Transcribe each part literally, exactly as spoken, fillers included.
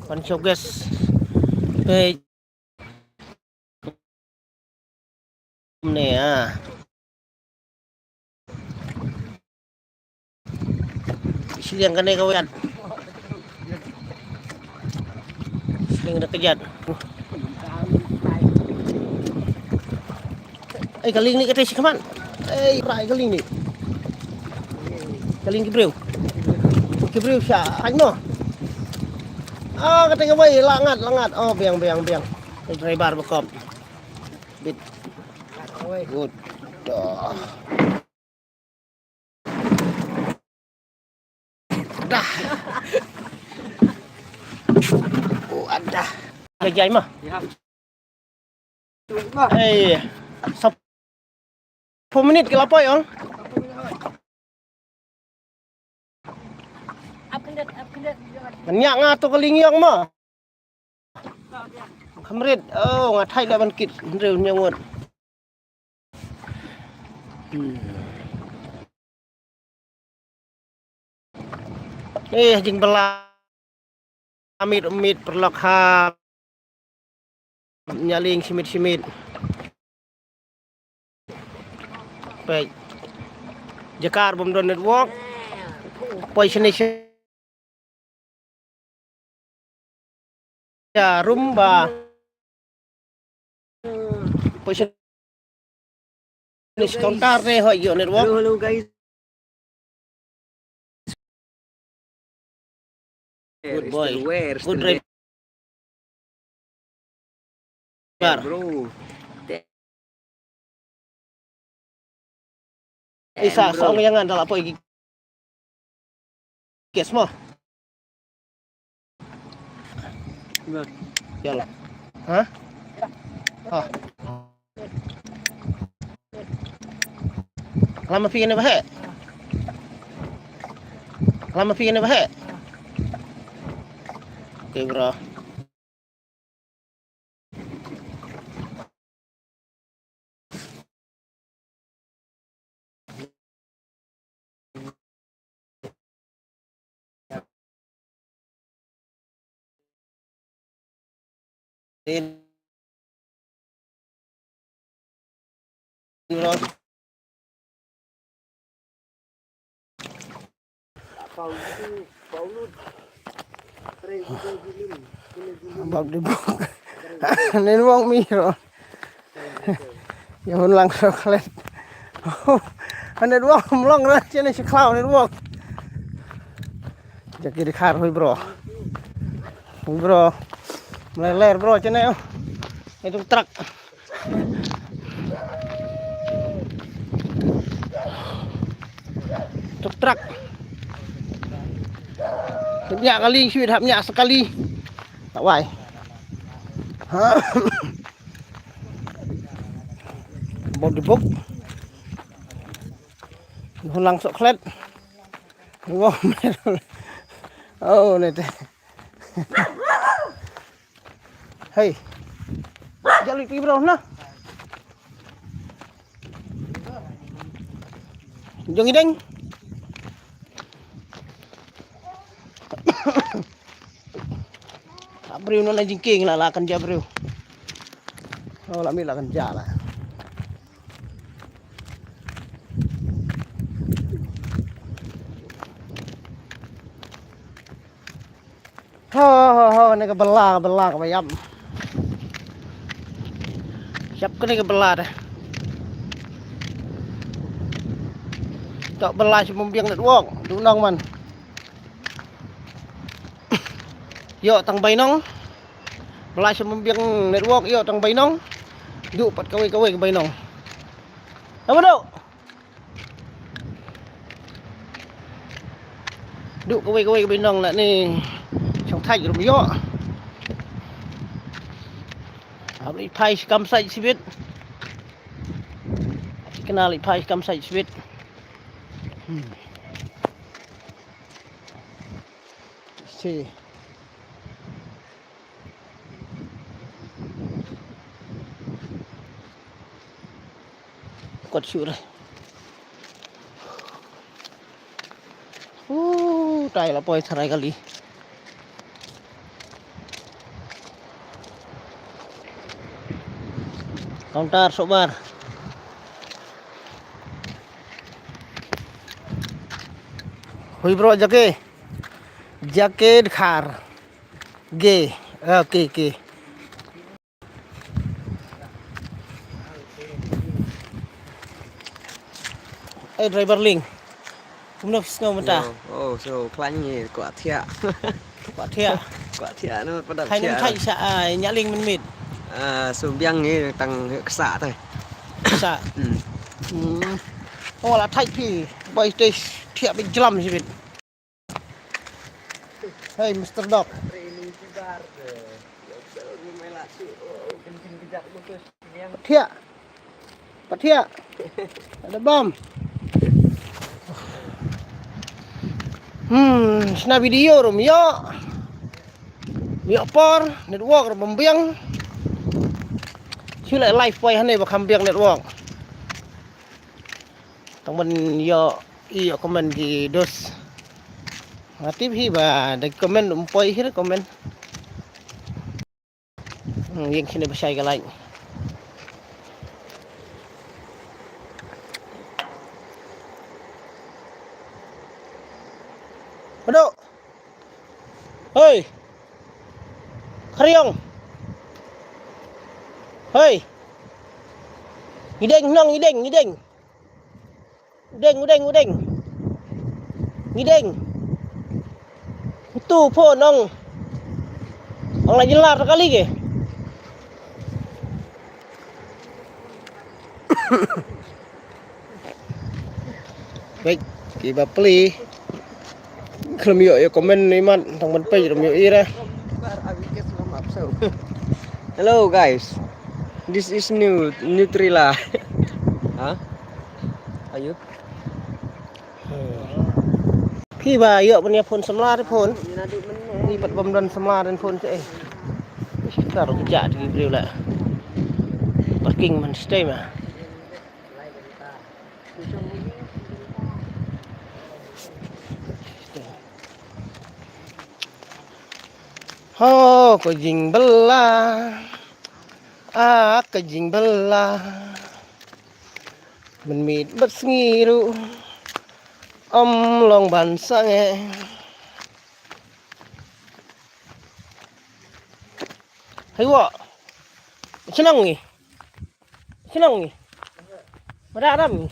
Pan showcase. Page. Ne ah. Shiliang kane ka wet. Shiliang da kejat. Ei, ka lieng ni kata shi khmat. Ei, rai ka lieng ni. Ka lieng ki briew. Ki briew sha, ai no. Ah, kata ka wei, langat, langat. Oh, biang, biang, biang. Driver ba kop. Bit. Good. Dah. Dah. Oh, ada. Lagi ai mah. Hey. Sap-, four minute ke lapoi ong. Ngan ïa nga to ka lieng ïong ma. Kham rit, oh, nga thait la ban kit, hynriew hynñiew ngut. Hmm. Eh, jingbylla. Amit, amit, paralok ha. Ïa lieng shimit, shimit. Peit. Jaka bym don network. Poi shane sha room ba. Poi shane sha counter ne hoi ïoh network. Hello, hello, guys. Good boy. Good driver. Bro. Isa, sa ong ïa nga da la poi ki kes mo. Ïa la. Ha? Ha. Lama phi kane ba heh? Lama phi kane ba heh? Okay, bro. Bab di bok. Network mi ro. Ïa hun lang chocolate. Network mlong ra chene shi khlaw network. Jaki di khar hui bro. Hui bro. Mlai ler bro chene. Itu truck. Tuk trak. Hap ñiah kali, shuit hap ñiah sekali. Tak wai. Bok di bok. Hun lang sok klet. Ngom. Oh, ne te. Hei. Jali pi bro na. Jong ideng. Abriu no na jingking la la kan ja abriu. Oh, la mi la kan ja la. Ho, ho, ho, ne ka bela, ka bela, ka bayam. Siap kane ka bela dah. Tok bela sha Mumbiang network, du nong man. Yo tang bainong. Bela sha Mumbiang network, yo tang bainong. Du pat kawei kawei ka bainong. Apa tu? Duk kawei kawei ka bainong la ni. Chong thai rum yo. Abri phai kam sai sibit. Kena li phai kam sai sibit. Hmm. Si. Kot shuh re. Uh, tai la poi tharai kali. Counter sobar. Hui bro, jake. Jake dkhar. Ge. Ah, oke, oke. Eh, driver Ling. Kumno phi sngew mynta? Yo, oh, so khlaiñ ngi kwah thiah. Kwah thiah. Kwah thiah, no, padap thiah. Hai nang thait sha ai, ñiah Ling mynmiet. Ah, so biang ngi tang ksa te. Ksa. Hmm. Hmm. Oh, la thait phi. Bai te thiah bit jlam shibit. Hey, Mister Dog. Pathia. Pathia. Ada bam. Hmm, sna video rum yo. Yo por, network rum biang. Shu le live poi hane ba kham biang network. Tang ban yo i yo comment ki dos. Nga tip hi ba da comment um poi hi da comment. Hmm, ïeng kine ba shai ka light. Bado. Hei. Khariong. Hei. Ngideng nong, ngideng, ngideng. Udeng, udeng, udeng. Ngideng. Utu pho nong. Ong la jin lar kali ke. Baik, ki bapli. Khlem ïoh ïa comment ni mat, tang ban peit rum ïoh ira. Hello guys. This is new Nutrila. Huh? Ayu. Phi ba ïoh ban ïa phone samla te phone. Ni pat bam don samla den phone te. Ish, ka ru ja ti briew la. Parking man stay ma. Ho ko jingbylla, ah, ko jingbylla. Mynmiet bad sngi ruh ym long ban sangeh. Hei wa. Shnong ngi. Shnong ngi. Mada ram ngi.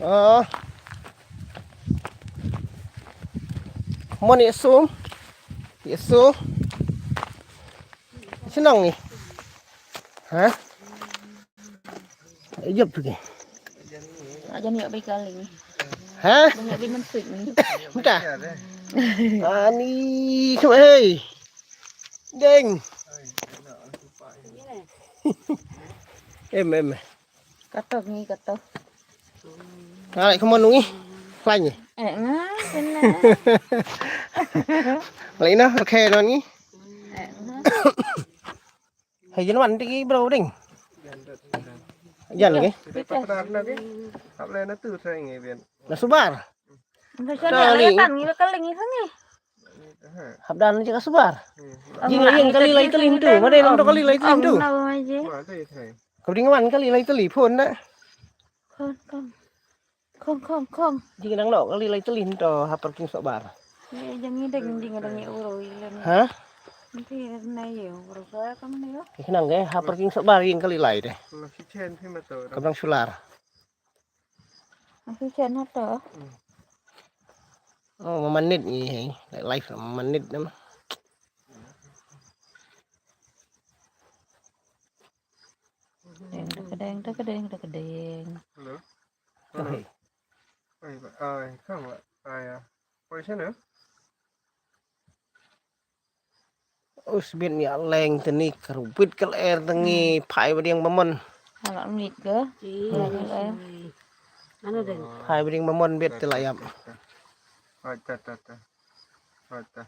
Oh. Mon yesu. Yesu. Shnong ngi. Ha? Ejep tu ke. Ajan ïoh bai kali ni. Ha? Banyak bai mensik ni. Muta. Ani cuma hei. Deng. Em em. Katok ni katok. Ngai kemon ngi. Lain ni. Eh ngai kena. Lain na, okay non ni. Eh ngai. Hei jin wan tiki bro ding. Jan lagi. Na subar. Ngi ka ling ngi ka ling ngi. Hap dan ji ka subar. Jing la ïeng kali lai teli tu. Ma dei nang to kali lai teli tu. Ka ding wan kali lai teli phone na. Khong khong khong khong khong. Jing nang no kali lai teli to ha parking sobar. Ye jang ngi dang jing dang ye uro ilen. Ha? Nti na ye uro ka kam ne yo. Ki nang ge ha parking sobar ïeng kali lai de. Ka bang sular. Aku chen ha to. Oh, mamanit ni hei. Live mamanit nama. Deng deng deng deng deng. Hello. Hello. Hey. Ai ai kam ai. Oi sana. Us bit ni aleng tani karbit kal er tangi phai badiang bamon. Ala mit ke. Mana deng? Phai badiang bamon bit telayap. Acha acha acha. Acha.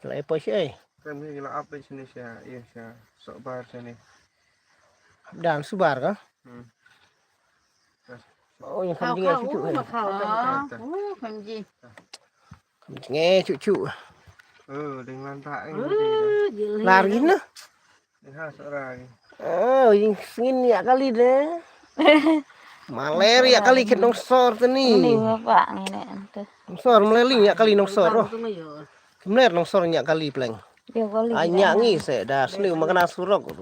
Telayap apa sih ai? Kan ni la ap sini sya, iya sya. Sok bar sini. Dan subar ka? Hmm. Oh, yang kau jingeh cucu. Oh, kau jingeh cucu. Oh, dengan tak. Lari na. Ha, sara ni. Oh, ïing sngin ïa kali de. Maler ïa kali kit nong sor te ni. Ni ma pa ngi ne ante. Nong sor maler ïa kali nong sor. Oh. Maler nong sor ïa kali pleng. Ïa kali. Anya ngi se da sni ma kana surok.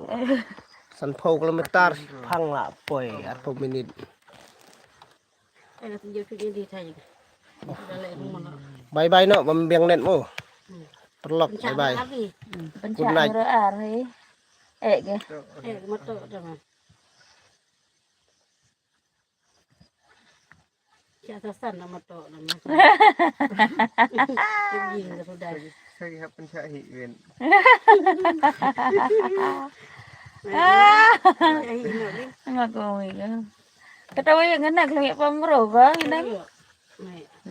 San pau kilometer phang la poi arpau minit. Bye bye no, bam biang net mo. Terlok, bye bye. Good night. Eh, ke. Eh, mato dah. Siya sasan nama to nama. Lagi sudah. Saya happen saya win. Ah. Ngaku win. Kata win ngena kami pamro bang ini.